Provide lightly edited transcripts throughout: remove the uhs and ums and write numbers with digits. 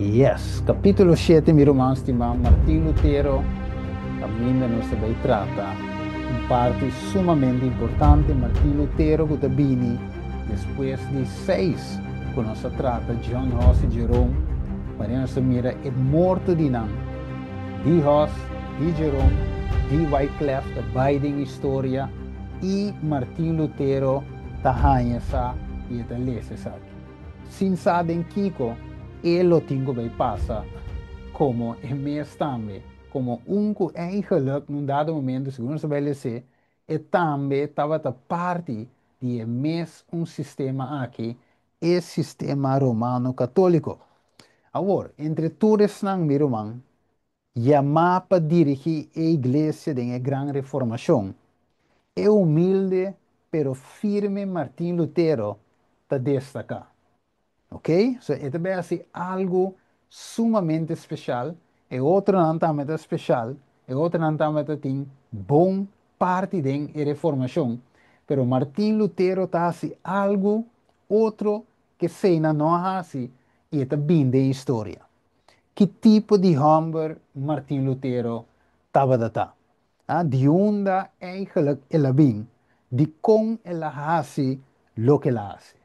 Yes, kapítulo 7, mi ruman stimá, Martin Lutero, kaminda nos ta bai trata un parti sumamente importante, Martin Lutero ku ta bini despues di seis ku nos a trata John Huss i Jerome, manera nos ta mira e morto di nan, di Huss, di Jerome, di Wyclef ta bai den historia i Martin Lutero ta haña sa i e ta lesa esaki. Sin sa den kiko e lo tin ku bai pasa komo e mes tambe, komo un ku eigenlijk na un dado momento, segun nos ta bai les'é, e tambe tabata parti di e mes un sistema aki, e sistema romano katóliko. Awor, entre tur esnan, mi ruman, yamá pa dirigí e iglesia den e Gran Reformashon, e humilde pero firme Martin Lutero ta destaká. Ok? So e ta bai hasi algu sumamente speshal, e otronan tambe ta speshal, e otronan tambe ta tin bon parti den e Reformashon, pero Martin Lutero ta hasi algu otro ku eseinan no a hasi i e ta bin den historia. Ki tipo di hòmber Martin Lutero tabata ta? A Di unda eigenlijk el a bin? Dikon el a hasi loke el a hasi?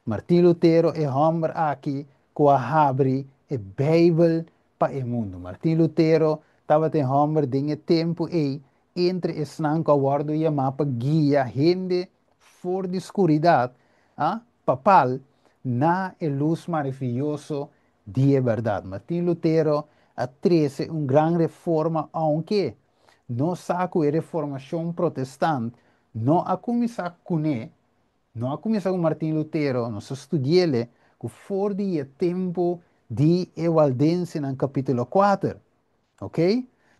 Martin Lutero e hòmber aki ku a habri e Beibel pa e mundu. Martin Lutero tabata e hòmber den e tempu ei entre esnan ku a wòrdu yamá pa guia hende for di skuridat, a, papal na e lus maravioso di e bèrdat. Martin Lutero a trese un gran reforma ounke nos sa ku e Reformashon Protestant no a kuminsá kuné, no a kuminsá ku Martin Lutero, nos a studi'ele ku for di e tempu di e Waldensenan kapítulo 4. Ok?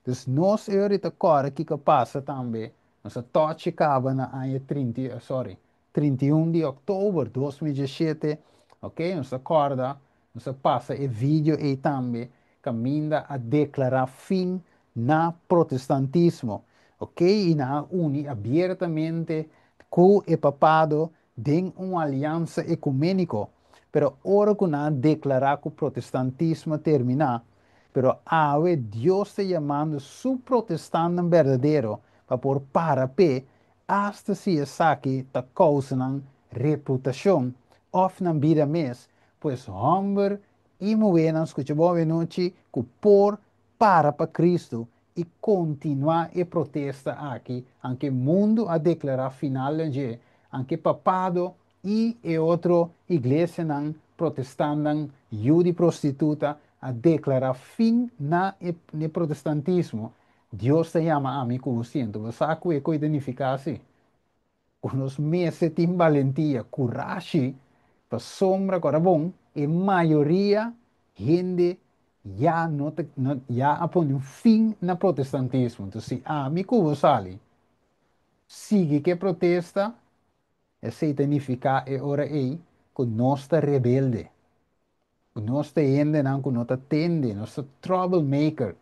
Dus nos e ora ta kòrda kiko a pasa tambe, nos a tòchi kaba na aña trinta, sorry, 31 di òktober 2017, ok, nos ta kòrda, nos a pasa e video ei tambe, kaminda a deklará fin na protestantismo, ok, i nan a uni abiertamente ku e papado den un aliansa ekuméniko, pero ora ku nan a deklará ku protestantismo a terminá, pero awe Dios ta yamando su protestantnan berdadero pa por para p'e asta si esaki ta kousa nan reputashon òf nan bida mes, pues hòmber i muhénan skucha bon awenochi ku por para pa Kristu i kontinuá e protesta aki, anke mundu a deklará final den dje, anke papado i e otro iglesianan protestantnan yu di prostituta a deklará fin na e protestantismo, Dios ta yama ami ku bo siento. Bo sa ku e koi ta nifiká si? Ku nos mester tin balentia, kurashi, pasobra ku ora bon e mayoria hende ya no ta no ya a pone un fin na protestantismo. Entonces si ami ku bo sali sigui ku e protesta, esei ta nifiká e ora ei ku nos ta rebelde, ku nos ta hendenan ku no ta tende, nos ta troublemaker.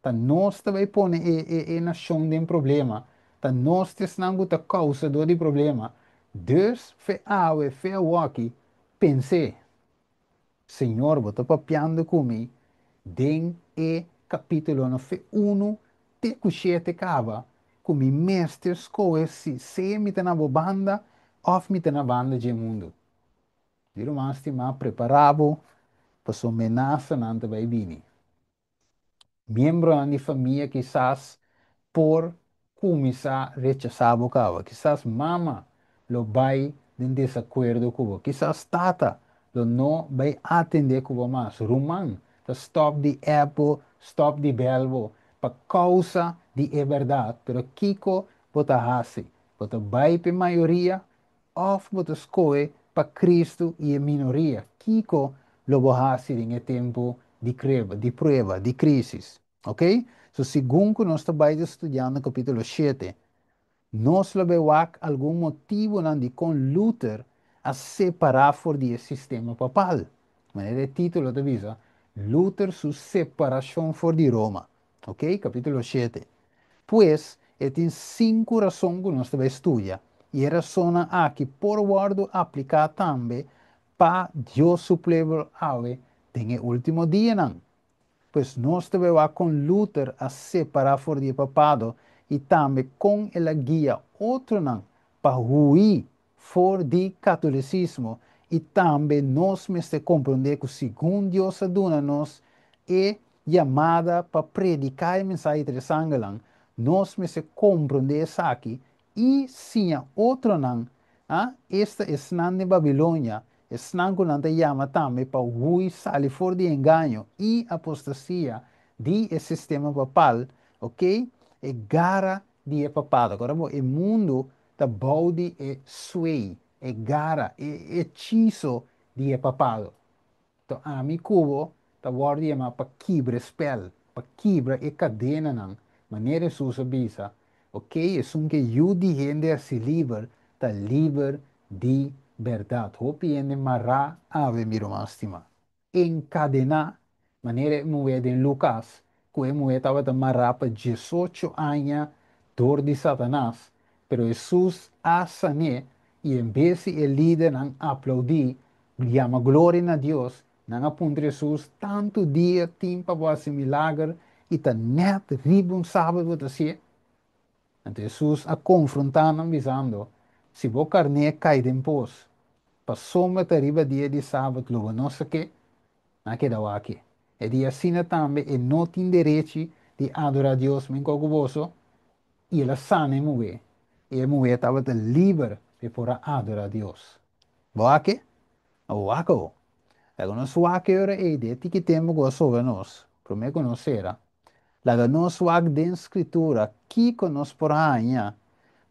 Ta nos ta bai pone e e e nashon den problema, ta nos ta esnan ku ta kousadó di problema. Dus fe awe, fe awoki, pens'é, Señor, bo ta papiando ku mi den e kapítulonan fe unu te ku shete kaba, ku mi mester skohe si sea mi ta na bo banda òf mi ta na banda dje mundu. Mi ruman stimá, prepará bo, pasobra menasanan ta bai bini. Miembronan di famia kisas por kuminsá rechasá bo kaba. Kisas mama lo bai den desakuerdo ku bo. Kisas tata lo no bai atendé ku bo mas. Ruman ta stòp di app bo, stòp di bèl bo pa kousa di e bèrdat. Pero kiko bo ta hasi? Bo ta bai pa e mayoria Òf bo ta skohe pa Kristu i e minoria? Kiko lo bo hasi den e tempu di kreba, di prueba, di krísis? Oke? So, segun ku nos ta bai ta studiando kapítulo 7, nos lo bai wak algun motibunan dikon Luther a separá for di e sistema papal. Manera e título ta bisa, Luther su separashon for di Roma. Oke? Kapítulo 7. Pues, e tin sinku rason ku nos ta bai studia, i e rasonnan aki por wòrdu apliká tambe pa Dios su pueblo awe Den e último dianan. Pues nos ta bai wak kon Luther a separá for di e papado i tambe kon el a guia otronan pa hui for di katolisismo i tambe nos mester komprondé ku segun Dios a duna nos e yamada pa prediká e mensahe di tres angelnan, nos mester komprondé esaki i siña otronan, a esta esnan den Babilonia, esnan ku nan ta yama tambe pa hui sali for di engaño i apostasia di e sistema papal, ok, e gara di e papado. Awor bo, e mundu ta bou di e sway, e gara, e hechiso di e papado. Anto ami ku bo ta wòrdu yamá pa kibra e spèl, pa kibra e kadenanan, manera Hesus a bisa, ok, esun ku e Yu di hende hasi liber, ta liber di bèrdat. Hopi hende mará awe, mi ruman stimá, enkadená, manera e muhé den Lukas, ku e muhé tabata mará pa 18 aña dor di Satanas, pero Hesus a san'é, i en bes di e lidernan aplaudí, yama gloria na Dios, nan a puntra Hesus, Tantu dia tin pa bo hasi milager i ta nèt riba un sabat bo ta hasié? Anto Hesus a konfrontá nan bisando, Si bo karné kai den pos, pasobra ta riba dia di sabat lo bo no sak'é? Nan a keda wak. E di, Asina tambe e no tin derechi di adorá Dios menkor ku boso? I el a sana e muhé, i e muhé tabata liber pa e por a adorá Dios. Bo wak? Bo wak awo. Laga nos wak e ora ei den e tiki tempu ku a sobra nos, promé ku nos sera. Laga nos wak den Skritura kiko nos por haña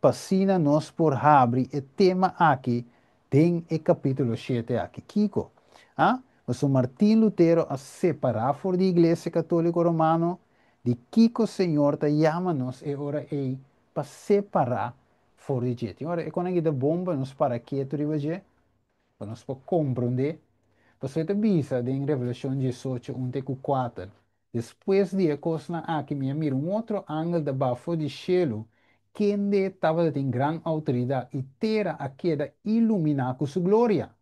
pa asina nos por habri e tema aki den e kapítulo shete aki. Kiko? A Pasobra Martin Lutero a separá for di Iglesia Katóliko Romano. Di kiko Señor ta yama nos e ora ei pa separá for di dje? Tin ora e konan aki ta bon pa nos para ketu riba dje, pa nos por komprondé. Pasobra e ta bisa den Revelashon 18, 1 te ku 4, Despues di e kosnan aki mi a mira un otro angel ta baha for di shelu, kende tabata tin gran outoridat, i tera a keda iluminá ku su gloria.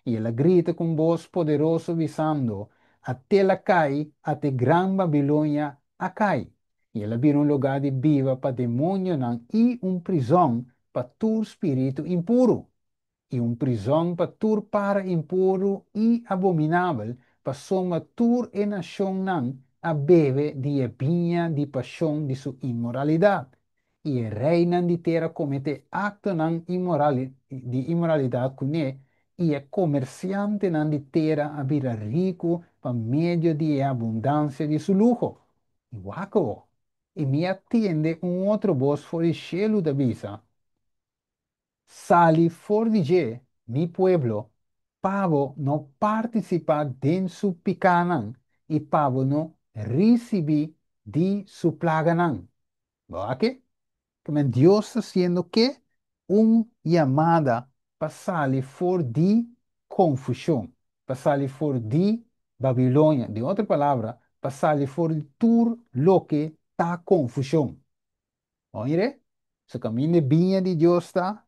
I el a grita ku un bos poderoso, bisando, Atel a kai, ate gran Babilonia a kai! I el a bira un lugá di biba pa demonionan i un prizòn pa tur spiritu impuru. I un prizòn pa tur para impuru i abominabel, pasobra tur e nashonnan a bebe di e biña di pashon di su inmoralidat, i e reinan di tera kometé aktonan inmoral di inmoralidat kuné, i e komersiantenan di tera a bira riku pa medio di e abundansia di su luho. I wak awor, i mi a tende un otro bos for di shelu ta bisa, Sali for di dje, mi pueblo, pa bo no partisipá den su pikánan i pa bo no risibí di su plaganan. Bo a ke? Kimen Dios ta hasiendo ke? Un yamada pa sali for di konfushon, pa sali for di Babilonia, den otro palabra, pa sali for di tur loke ta konfushon. Oire, su kaminda e biña di Dios ta,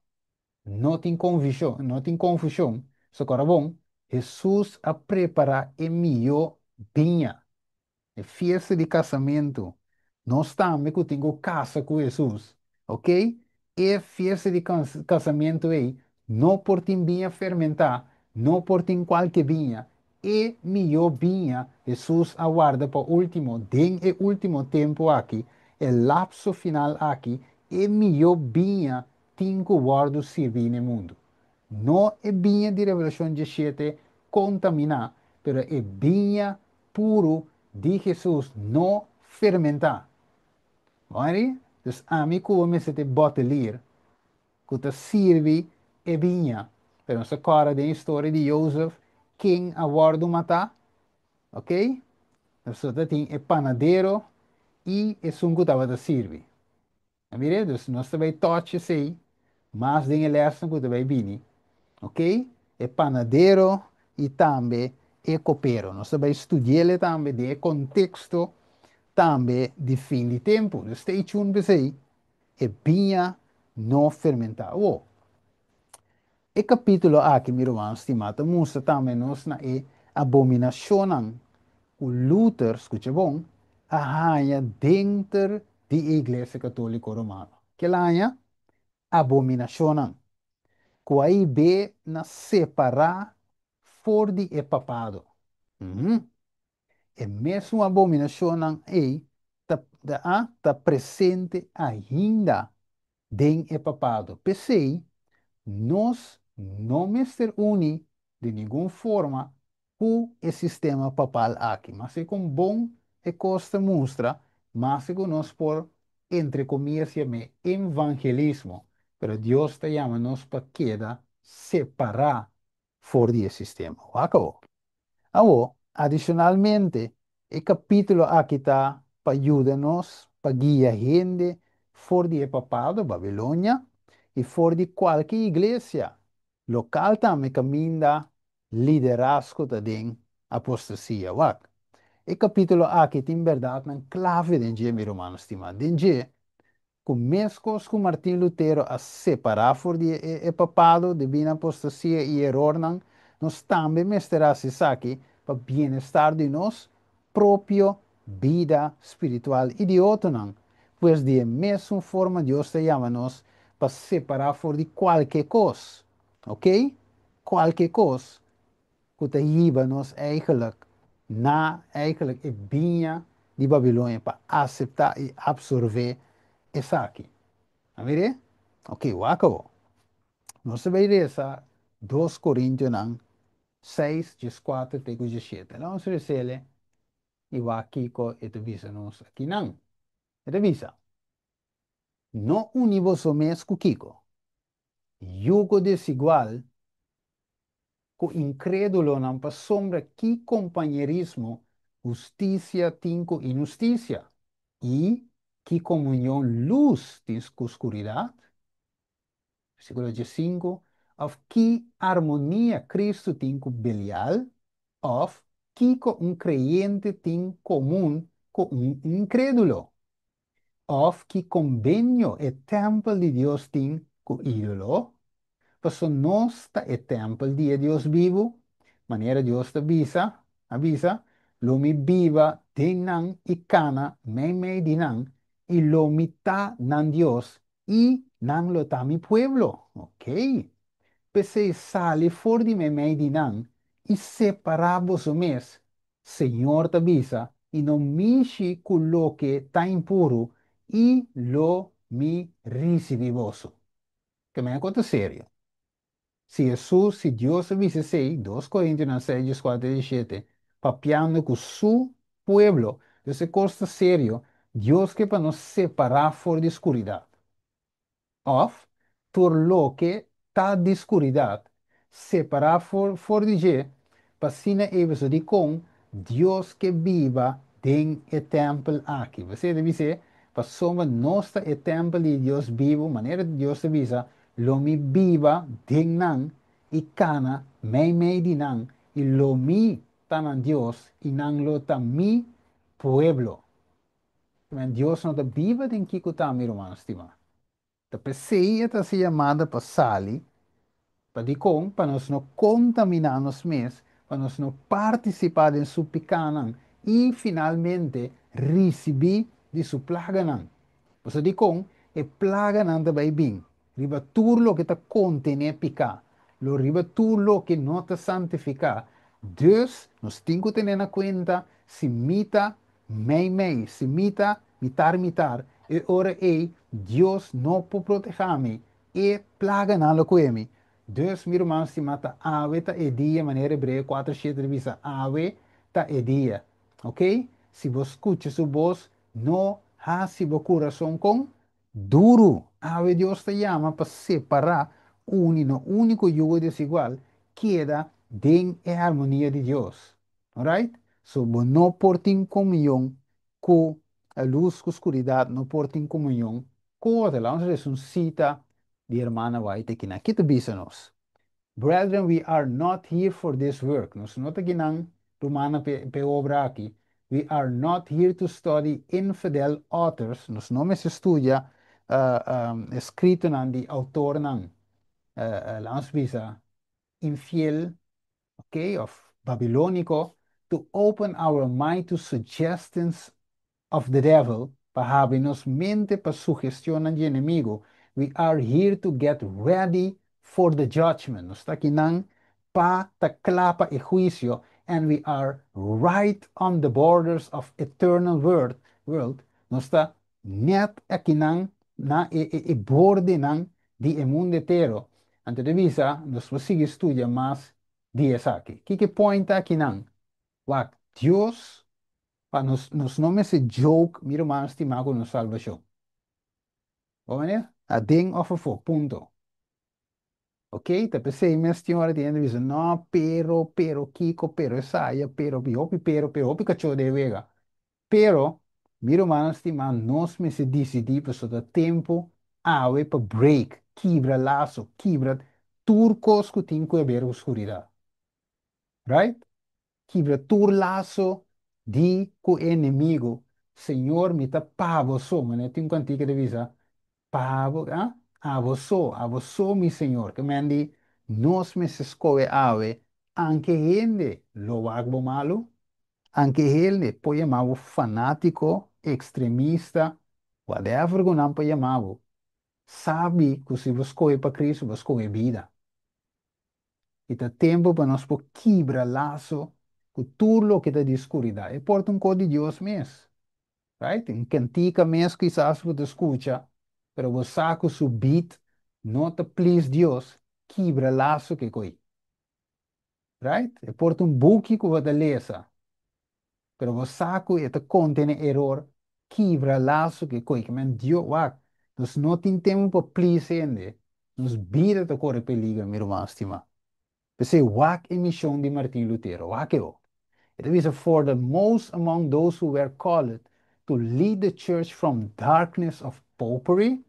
no tin konvishon, no tin konfushon. So kora bon, Hesus a prepará e mihó biña, e fiesta di kasamentu. Nos tambe ku tin ku kasa ku Hesus, ok? E fiesta di kasamentu ei no por tin biña fermentá, no por tin kualke biña. E mihó biña Hesus a warda pa último den e último tempu aki, e lapso final aki, e mihó biña tin ku wòrdu sirbí n'e mundu. No e biña di Revelashon 17 kontaminá, pero e biña puru di Hesus no fermentá. Bon Henri? Dus ami ku bo mester ta e bòtelir ku ta sirbi e biña. Pero nos ta kòrda den historia di Jozef ken a wòrdu matá, ok? Nos ta tin e panadero i esun ku tabata sirbi. A mira? Dus nos ta bai tòch esei mas den e lèsnan ku ta bai bini, ok? E panadero i tambe e kopero. Nos ta bai studi'el tambe den e konteksto tambe di fin di tempu. Dus stay tuned p'esei. E biña no fermentá. Awor, e kapítulo aki, mi ruman stimá, ta mustra tambe nos na e Abominashonnan ku Luther, skucha bon, a haña denter di Iglesia Katóliko Romano. Kiko el a haña? Abominashonnan ku a hib'é na separá for di e papado. E mesun abominashonnan ei ta presente ainda den e papado. P'esei, nos no mester uni di ningun forma ku e sistema papal aki. Mas ku bon e kos ta mustra, mas ku nos por, entre komia, yam'é evangelismo. Pero Dios ta yama nos pa keda separá for di e sistema. Wak awor. Awor, adishonalmente, e kapítulo aki ta pa yuda nos, pa guia hende for di papado, Babilonia, i for di kualke iglesia lokal tambe kaminda liderazgo ta den apostasia. Wak. E kapítulo aki tin berdatnan klave den dje, mi ruman stimá. Den dje, ku meskos ku Martin Lutero a separá for di e papado debí na apostasia i erornan, nos tambe mester hasi esaki pa bienestar di nos propio bida spiritual i di otronan. Pues di mesun forma Dios ta yama nos pa separá for di kualke kos, ok? Kualke kos ku ta hiba nos eigenlijk na eigenlijk e biña di Babilonia pa aseptá i apsorbé esaki. A mira? Ok, wak awor. Nos ta bai lesa 2 Korintionan 6, 4 te 7. Nos ta les'é i wak kiko e ta bisa nos akinan. E ta bisa. No uni boso mes ku kiko. Yugo desigual ku inkrédulonan, pasobra ki kompañerismo hustisia tin ku inhustisia? I ki komunion lus tin ku skuridat? Versíkulo 5. Òf ki armonia Kristu tin ku Belial? Òf kiko un kreyente tin komun ku un inkrédulo? Òf ki kombenio e tèmpel di Dios tin ku ídolo? Pasobra nos ta e tèmpel di Dios bibu, manera Dios ta bisa, a bisa: "Lo mi biba den nan i kana meimei di nan, i lo mi ta nan Dios, i nan lo ta mi pueblo." Ok. P'esei sali for di meimei di nan i separá boso mes, Señor ta bisa, i no mishi ku loke ta impuru, i lo mi risibí boso. Ke men kos ta serio. Si Hesus, si Dios a bisa esei, 2 Korintionan 6, 4 i 7, papiando ku su pueblo, e kos ta serio, Dios ke pa nos separá for di skuridat. Òf, tur loke ta di skuridat, separá for di dje, pa asina e di kon Dios ke biba den e tèmpel aki. Bo ta bisa, pasobra nos ta e tèmpel di Dios bibu, manera Dios ta bisa: "Lo mi biba den nan i kana meimei di nan, i lo mi ta nan Dios, i nan lo ta mi pueblo." Ma Dios no ta biba den kiko ta, mi ruman stimá. Ta p'esei ta hasi yamada pa sali, pa dikon, pa nos no kontaminá nos mes, pa nos no partisipá den su pikánan i finalmente risibí di su plaganan. Pasobra dikon, e plaganan ta bai bin riba tur loke ta kontené piká, lo riba tur loke no ta santifiká. Dus, nos tin ku tene na kuenta, si mi ta meimei, si mi ta mitar mitar, e ora ei, Dios no por protehá mi, e plaganan lo kohe mi. Dus, mi ruman stimá, ta awe ta e dia, manera Hebreo 4, 7 bisa, awe ta e dia. Ok? Si bo skucha su bos, no hasi bo kurason kon duru. Awe Dios ta yama pa separá, uni, no uni ku yugo desigual, keda den e armonia di Dios. Alright? So, bo no por tin komunion ku lus ku skuridat, no por tin komunion ku otro. Ban lesa un sita di ruman White aki. Kiko ta bisa nos? "Brethren, we are not here for this work." Nos no ta akinan, rumannan, p'e obra aki. "We are not here to study infidel authors." Nos no mester studia eskritonan di outornan, laga nos bisa, infiel, ok? Òf Babilóniko, to open our mind to suggestions of the devil, pa habri nos mente pa sugeshon di enemigu. We are here to get ready for the judgment. Nos ta akinan pa ta kla pa e huisio, and we are right on the borders of eternal world. Nos ta net akinan na e bordenan di e mundu eterno. Anto di bisa, nos ta sigui studia mas di esaki. Kiko e point akinan? Wak, Dios, pa nos no mester joke, mi ruman stimá, ku nos salbashon. Bon, meneer? Aden òf afó, punto. Ok? Ta p'esei mes señora tin di bisa, no, pero, kiko, pero, esaya, pero, hopi, pero, hopi kachó den wega. Pero, mi ruman stimá, nos mester disidí, pasobra ta tempu, awe pa break, kibra laso, kibra tur kos ku tin ku ber ku skuridat. Right? Kibra tur laso di ku enemigu. Señor, mi ta pa bo so, manera tin kantika ta bisa, pa bo, ah? Abo so, abo so, mi Señor. Ke men di, nos mester skohe awe, anke hende lo wak bo malu, anke hende por yama bo fanátiko, ekstremista, whatever ku nan por yama bo. Sabi ku si bo skohe pa Kristu, bo skohe bida. I ta tempu pa nos por kibra laso ku tur loke ta di skuridat. E por ta un kos di Dios mes. Right? Un kantika mes kisas bo ta skucha, pero bo sa ku su beat no ta please Dios, kibra laso ku e kos. Right? E por ta un buki ku bo ta lesa, pero bo sa ku e ta kontené eror, kibra laso ku e kos. Ke men Dios, wak, nos no tin tempu pa please hende. Nos bida ta kore peliger, mi ruman stimá. P'esei, wak e mishon di Martin Lutero, wak e. E ta for the most among those who were called to lead the church from darkness of popery,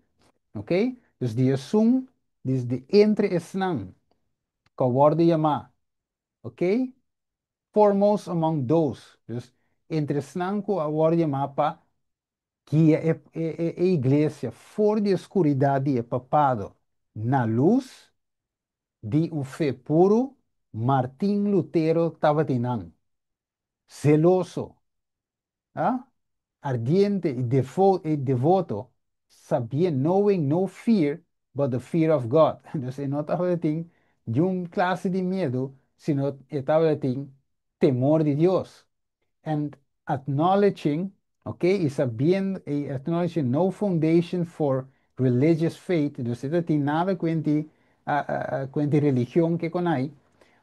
ok? Dus di esun, di entre esnan, ku a wòrdu yamá, ok? Foremost among those, dus entre esnan ku a wòrdu yamá pa guia e iglesia for di skuridat di papado na lus di un fe puru, Martin Lutero tabata nan. Zeloso, ah? Ardiente i devoto, sabia, knowing no fear but the fear of God. Dus e no tabatin ningun klase di miedu, sino e tabatin temor di Dios. And acknowledging, okay, i sabiendo, i acknowledging no foundation for religious faith, dus e no tin nada kuenta religion ku konai,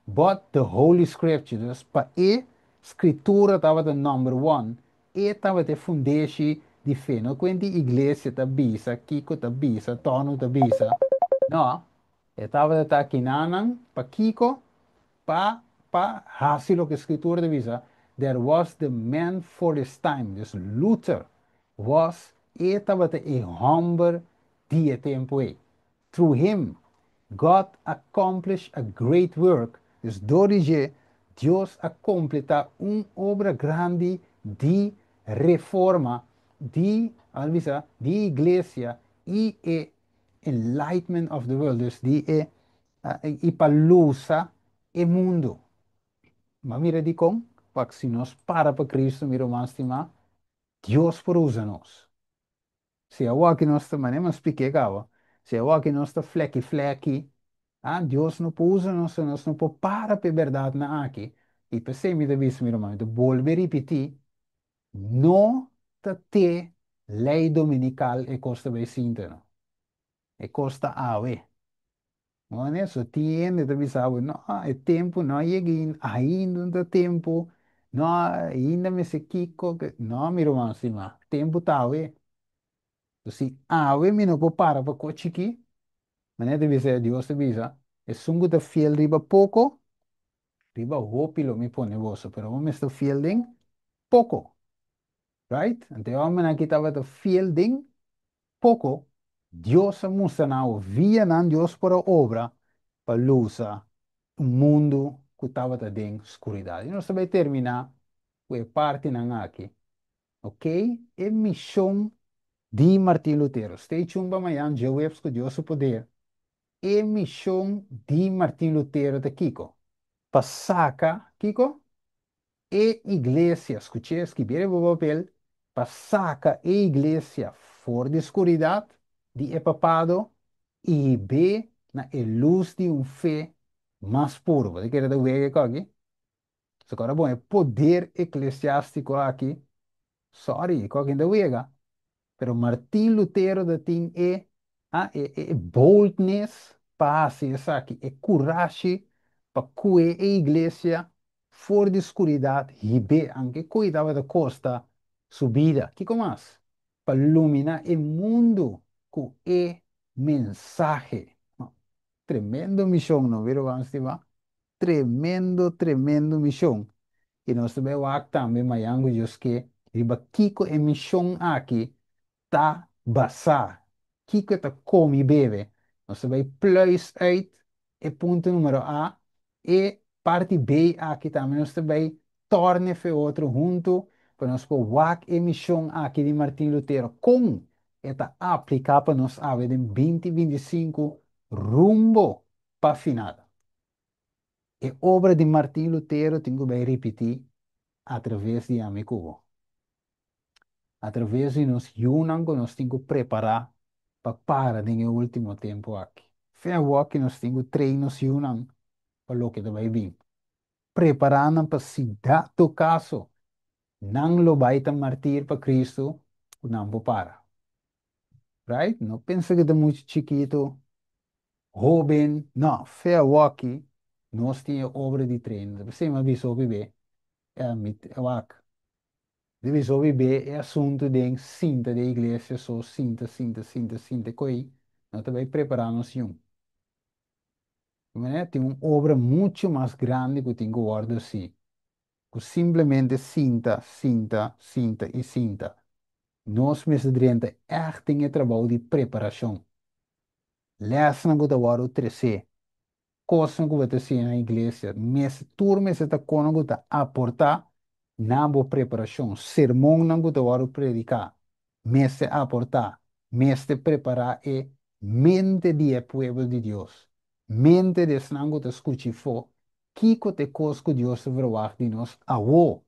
but the Holy Scripture. Dus pa e skritura tabata number one, e tabata fundeshi di fe. No kuenta iglesia ta bisa, kiko ta bisa, tono ta bisa. No, e tabata akinan pa kiko, pa hasi loke skritura ta bisa. There was the man for his time. Dus Luther was e tabata e hòmber di e tempu ei. Through him, God accomplished a great work. Dus dor di dje, Dios a kompletá un obra grandi di reforma di, bisa, di iglesia i e enlightenment of the world, dus di e i pa lusa e mundu. Ma mira di kon, pa si nos para pa Kristu, mi ruman stimá, Dios por usa nos. Si awor nos ta, manera mi a splika kaba, si awor nos ta fleki fleki, ah, Dios no por usa nos, nos no por para pa bèrdatnan aki. I p'esei mi ta bisa, mi ruman, mi bolbe ripití, no ta te lei dominikal e kos ta bai sinta, no. E kos ta awe. No e so tin ta bisa, no, e tempu no a yega ainda, no ta tempu, no, ainda mester kiko, no, mi ruman stimá, tempu ta awe. Si awe mi no por para pa kos chikí, manera ta bisa, Dios ta bisa, esun ku ta fiel riba poko, riba hopi lo mi pone boso, pero bo mester fiel den poko. Right? Anto, hòmber aki tabata fiel den poko, Dios a mustra nan via nan Dios por obra pa lusa un mundu ku tabata den skuridat. I nos ta bai terminá ku e partinan aki. Ok? E mishon di Martin Lutero. Stay tuned pa mañan, djaweps ku Dios su poder. E mishon di Martin Lutero ta kiko. Pa saka, kiko? E iglesia, skucha, skirbi riba papel, pa saka e iglesia for di skuridat di e papado i hib'é na e lus di un fe mas puru. Bo ta kere ta wega aki? So awor bon, e poder eklesiástiko aki, sorry, ku ta wega. Pero Martin Lutero tabatin e boldness pa hasi esaki, e kurashi pa kue e iglesia for di skuridat, hib'é, aunke ku tabata kosta su bida. Kiko mas? Pa iluminá e mundu ku e mensahe. Tremendo mishon, no? Biro stima? Tremendo, tremendo mishon. I nos tambe wak tambe mañan ku Dios ke riba kiko e mishon aki ta basá. Kiko ta kome i bebe. Nos ta bai pluis uit e punto number A e parti B aki tambe nos ta bai torna fe otro huntu pa nos por wak e mishon aki di Martin Lutero kon e ta apliká pa nos awe den 2025 rumbo pa final. E obra di Martin Lutero tin ku bai ripití atraves di ami ku bo. Atraves di nos yunan ku nos tin ku prepará pa para den e último tempu aki. Fe ku nos tin ku train nos yunan pa loke ta bai bin. Prepará nan pa si dado kaso nan lo bai ta martir pa Kristu, nan por para. Right? No pensa ku ta muchu chikitu, hóben, no, fe aki, nos tin obra di train. Bo a bisa bebe, wak. Debe bebe e asuntu di sinta di iglesia, so sinta, sinta, sinta, sinta, koi, nos ta bai prepará nos yu. Tin un obra muchu mas grandi ku tin ku wòrdu hasí. Ku simplemente sinta, sinta, sinta i sinta. Nos mester drenta echt den e trabou di preparashon. Lesnan ku ta wòrdu trese. Kosnan ku ta siña na iglesia. Mes, tur mester ta kos ku ta aportá na bo preparashon. Sermonnan ku ta wòrdu prediká. Mester aportá. Mester prepará e mente di e pueblo di Dios. Mente di esnan ku ta skucha fo. Kiko ta e kos ku Dios ta verwacht di nos awo.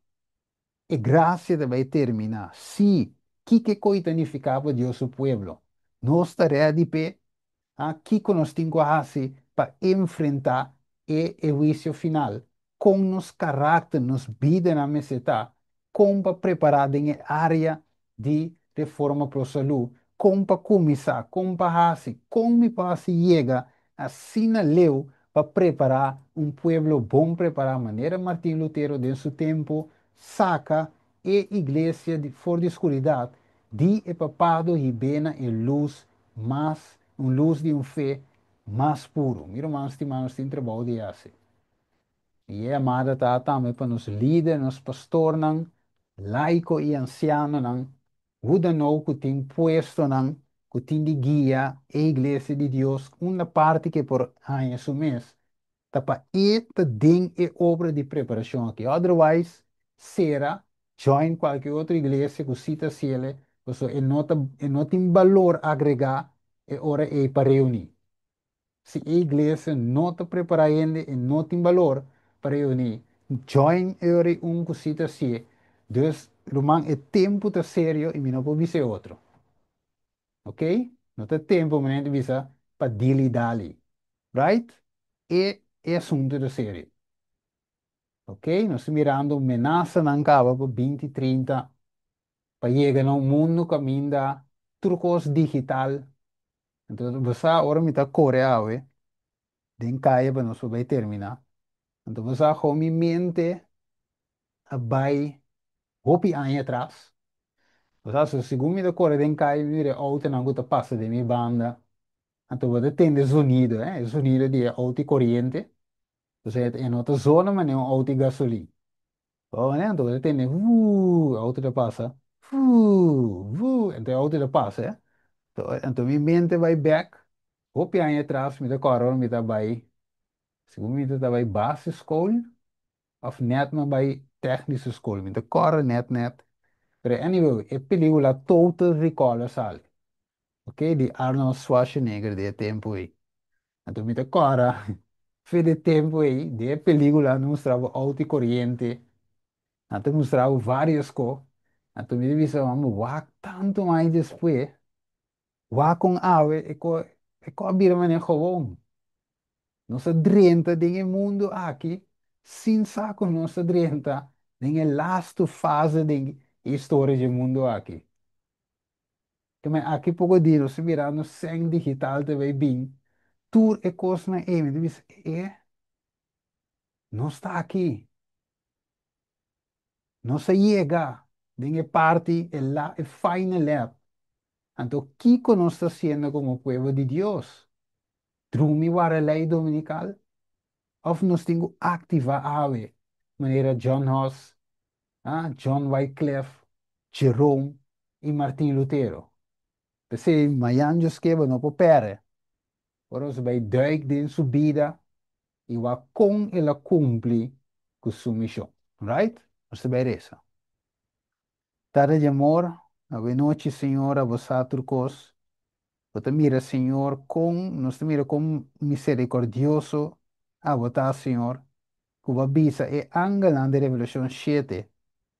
E grasia ta bai terminá. Si, kiko kos ta nifiká pa Dios su pueblo. Nos ta ready p'e, kiko nos tin ku hasi pa enfrentá e huisio final. Ku nos karakter, nos bida na mester ta, kon pa prepará den área di reforma pa salú, kon pa kuminsá, kon pa hasi, kon mi pa yega asina leu pa prepará un pueblo bon prepará, manera Martin Lutero den su tempu, saka e iglesia di for di skuridat, di e papado hib'é na e lus mas, un lus di un fe mas puru. Mira, ruman stimá, nos tin trabou di hasi. I e yamada ta tambe pa nos lidernan, nos pastornan, laiko i ansianonan, huda nou ku tin puestonan, ku tin di guia e iglesia di Dios, un parti ku por haña su mes, ta pa e ta den e obra di preparashon aki. Otherwise, sera join kualke otro iglesia ku si ta hasié, so e no tin balor agregá e ora ei pa reuní. Si e iglesia no ta prepará ainda e no tin balor pa reuní, join e ora un ku si ta hasié. Dus, ruman, e tempu ta serio i mi no por bisa otro. Ok? No ta tempu, mi ta bisa pa dilly dally. Right? E asuntu ta serio. Ok? Nos ta mirando menasanan kaba pa 2030 pa yega na un mundu kaminda tur kos digital. Anto, bo ora mi ta kore awe, den kaya pa nos bai terminá. Anto, bo ku mi mente a bai hopi aña atras. Bo segun mi ta kore den kaya, mi mira outonan ku ta pasa di mi banda. Anto, bo ta tende zonido, eh? Zonido di outo koriente. Osea, e no ta zona, ma un outo gasolin. Oh, né? Anto, bo ta tende, outo ta pasa. Anto, outo ta pasa, eh? Anto, mi mente bai back. Hopi aña atras, mi ta kore, mi ta bai, segun mi ta bai basisschool, òf net m'a bai technische school, mi ta kore net net. Pero anyway, e pelíkula Total Recall a sali. Ok? Di Arnold Schwarzenegger di e tempu ei. Anto, mi ta kore. Fe de tempu ei, den e pelíkula nan mustra bo outo i koriente, nan ta mustra bo vários ko. Anto mi ta bisa, mama, wak tantu aña despues, wak kon awe e ko e ko a bira manera gewoon. Nos a drenta den e mundu aki sin sa ku nos a drenta den e lastu fase den e historia dje mundu aki. Keme aki poko dia nos ta mirando sèn digital ta bai bin, tur e kosnan ei, mi ta bisa, e, nos ta aki. Nos a yega den e parti, e la, e final lap. Anto kiko nos ta hasiendo komo pueblo di Dios? Drumi wara lei dominikal? Òf nos tin ku aktivá awe, manera John Huss, John Wycliffe, Jerome i Martin Lutero? P'esei mañan Dios ke bo no por pèrdè. Ora nos bai duik den su bida i wak kon el a kumpli ku su mishon. Right? Nos ta bai resa. Tata di amor, awenochi Señor a bo sa tur kos. Bo ta mira, Señor, kon nos ta mira kon miserikordioso abo ta, Señor, ku bo a bisa e angelnan den Revelashon shete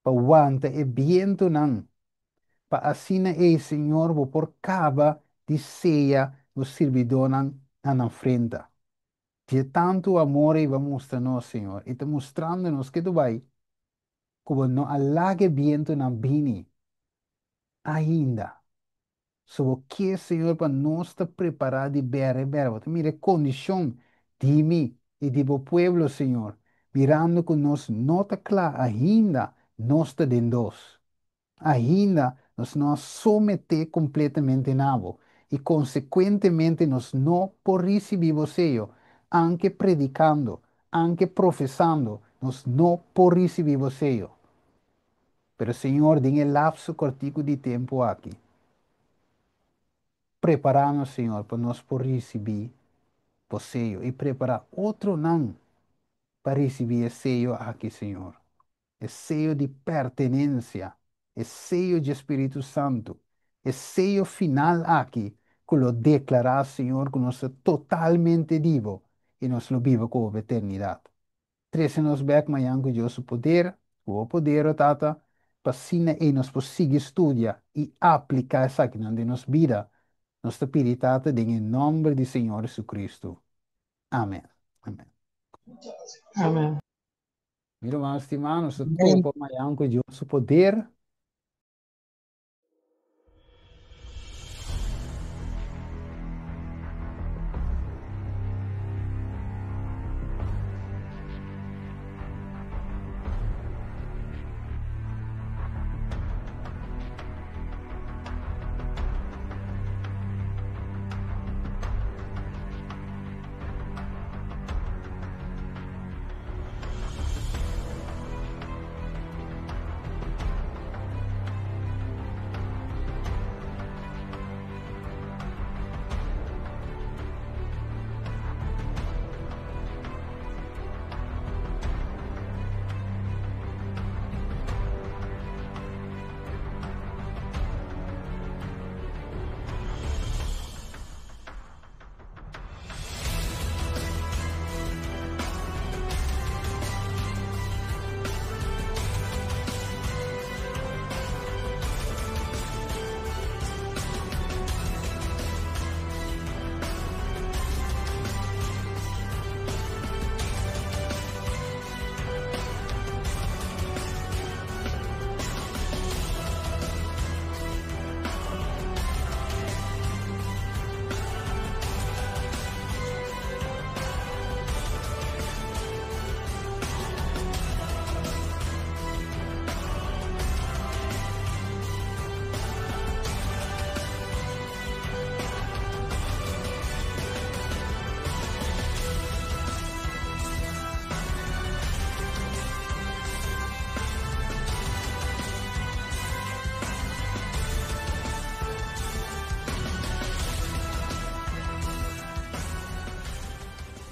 pa wanta e bientunan, pa asina ei, Señor, bo por kaba di seya bo sirbidónan na nan frenta. Dje tantu amor ei bo a mustra nos, Señor, i ta mustrando nos ke tu bai ku bo no a laga e bientunan bini ainda. So bo ke, Señor, pa nos ta prepará di bèrè bèrè. Bo ta mira e kondishon di mi i di bo pueblo, Señor, mirando ku nos no ta kla ainda, nos ta den dos. Ainda nos no a someté kompletamente na bo, i konsekuentemente nos no por risibí bo seyo, anke predikando, anke profesando, nos no por risibí bo seyo. Pero Señor, den e lapso kòrtiku di tempu aki, prepará nos, Señor, pa nos por risibí bo seyo i prepará otronan pa risibí e seyo aki, Señor, e seyo di pertenensia, e seyo dje Spiritu Santu, e seyo final aki ku lo deklará, Señor, ku nos ta totalmente di bo i nos lo biba ku bo pa eternidat. Trese nos bek mañan ku Dios su poder, ku bo poder, o Tata, pa asina ei nos por sigui studia i apliká esakinan den nos bida. Nos ta pidi, Tata, den e nòmber di Señor Jesucristo. Amen. Amen. Amen. Mi ruman stimá, nos ta topa mañan ku Dios su poder.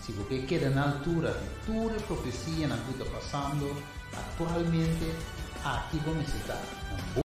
Si bo ke keda na altura di tur e profesianan ku ta pasando aktualmente, aki bo mester ta na.